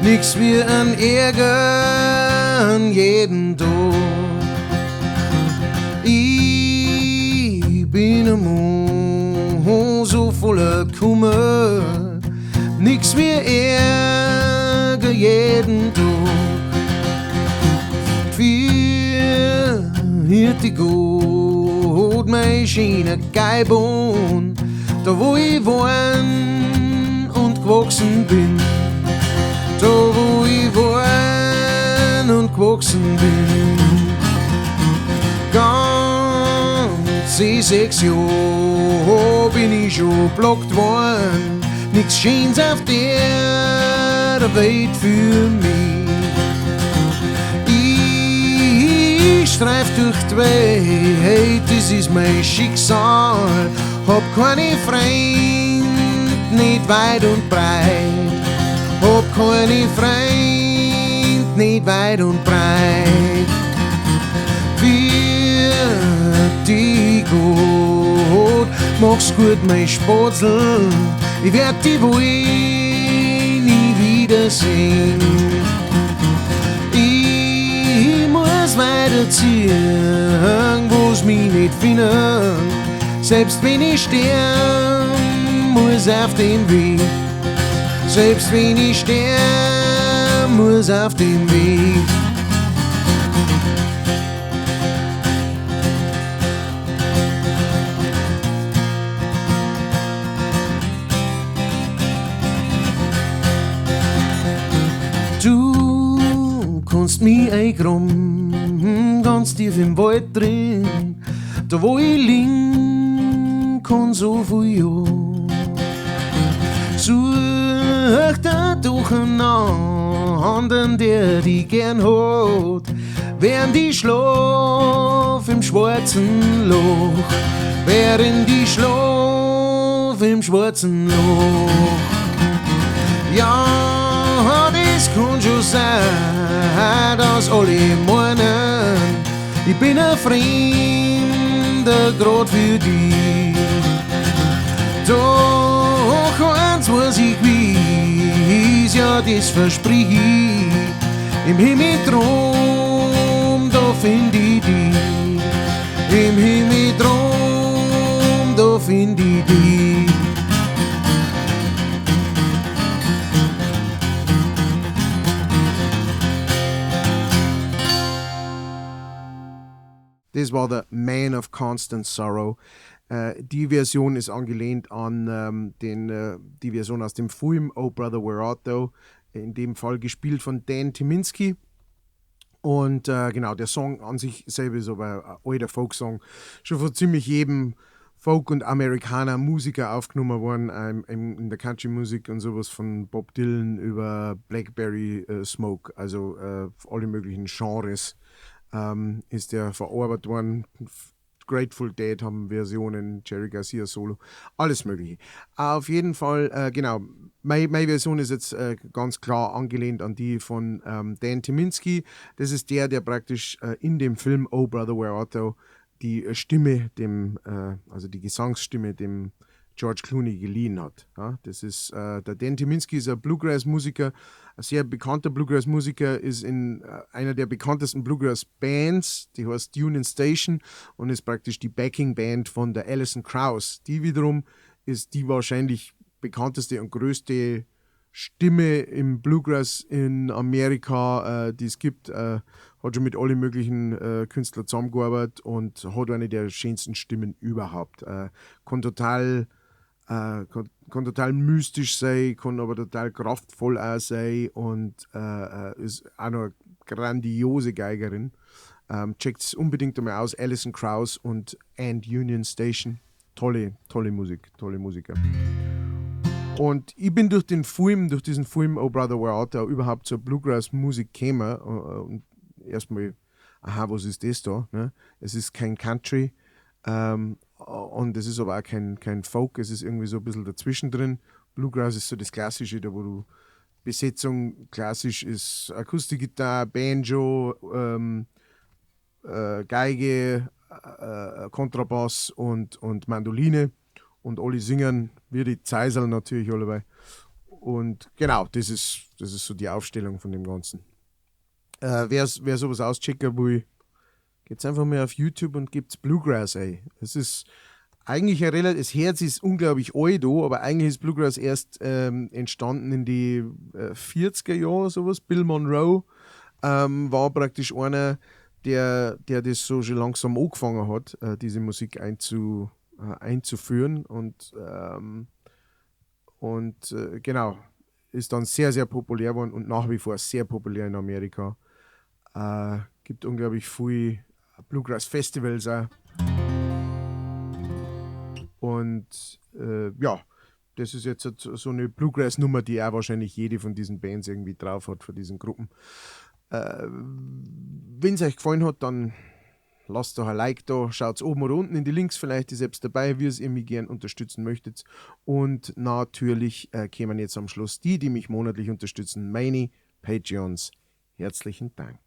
Nix wie ein Ärger jeden Tag. Ich bin ein Mann so voller Kummer, nix wie Ärger jeden Tag. Für die Gott, mein schöner Geibon, da wo ich wohn und gewachsen bin. Da wo ich wohn und gewachsen bin. Ganz 6 Jahre bin ich schon blockt worden, nix Schönes auf der Welt für mich. Ich streif durch die Welt, das ist mein Schicksal, hab keine Freund, nicht weit und breit. Hab keine Freund, nicht weit und breit. Für die Gott, mach's gut, mein Spatzel, ich werd die wohl nie wiedersehen. Ich muss weiterziehen, wo's mich nicht finden. Selbst wenn ich sterb, muss auf den Weg. Selbst wenn ich sterb, muss auf den Weg. Du kannst mich eingraben, ganz tief im Wald drin, da wo ich lieg, kann so viel Jahr. Such dir doch einen anderen, der dich gern hat, während ich schlaf im schwarzen Loch, während ich schlaf im schwarzen Loch. Ja, das kann schon sein, dass alle meinen, ich bin ein Fremder grad für dich. Doch eins weiß ich gewiss, ja, das versprich ich, im Himmel drum, da find ich dich. Im Himmel drum, da find ich dich. Das war der Man of Constant Sorrow. Die Version ist angelehnt an die Version aus dem Film Oh Brother Where Art Thou, in dem Fall gespielt von Dan Tyminski. Und genau, der Song an sich selber ist aber ein alter Folksong, schon von ziemlich jedem Folk- und Amerikaner-Musiker aufgenommen worden, in der Country-Musik und sowas, von Bob Dylan über Blackberry Smoke, also alle möglichen Genres ist der verarbeitet worden. Grateful Dead haben Versionen, Jerry Garcia Solo, alles Mögliche. Auf jeden Fall, genau, meine Version ist jetzt ganz klar angelehnt an die von Dan Tyminski. Das ist der praktisch in dem Film Oh Brother Where Art Thou die Stimme, also die Gesangsstimme dem George Clooney geliehen hat. Ja, das ist, der Dan Tyminski ist ein Bluegrass-Musiker, ein sehr bekannter Bluegrass-Musiker, ist in einer der bekanntesten Bluegrass-Bands, die heißt Union Station und ist praktisch die Backing-Band von der Alison Krauss. Die wiederum ist die wahrscheinlich bekannteste und größte Stimme im Bluegrass in Amerika, die es gibt. Hat schon mit allen möglichen Künstlern zusammengearbeitet und hat eine der schönsten Stimmen überhaupt. Kann total mystisch sein, kann aber total kraftvoll auch sein und ist auch noch eine grandiose Geigerin. Checkt's unbedingt einmal aus, Alison Krauss und Union Station. Tolle, tolle Musik, tolle Musiker. Und ich bin durch diesen Film Oh Brother Where Art Thou überhaupt zur Bluegrass-Musik gekommen. Und erstmal, aha, was ist das da? Ne? Es ist kein Country, und es ist aber auch kein Folk, es ist irgendwie so ein bisschen dazwischen drin. Bluegrass ist so das Klassische, da wo du Besetzung klassisch ist Akustikgitarre, Banjo, Geige, Kontrabass und Mandoline. Und alle singen, wie die Zeisel natürlich alle dabei. Und genau, das ist so die Aufstellung von dem Ganzen. Wer sowas auschecken will, geht's einfach mal auf YouTube und gebt's Bluegrass ein. Es ist eigentlich ein relativ, das Herz ist unglaublich alt, aber eigentlich ist Bluegrass erst entstanden in die 40er Jahre, sowas. Bill Monroe war praktisch einer, der das so schon langsam angefangen hat, diese Musik einzuführen und genau, ist dann sehr, sehr populär geworden und nach wie vor sehr populär in Amerika. Gibt unglaublich viel Bluegrass Festivals auch. Und ja, das ist jetzt so eine Bluegrass-Nummer, die auch wahrscheinlich jede von diesen Bands irgendwie drauf hat, von diesen Gruppen. Wenn es euch gefallen hat, dann lasst doch ein Like da, schaut oben oder unten in die Links, vielleicht ist selbst dabei, wie es ihr mich gern unterstützen möchtet. Und natürlich kämen jetzt am Schluss die, die mich monatlich unterstützen, meine Patreons. Herzlichen Dank.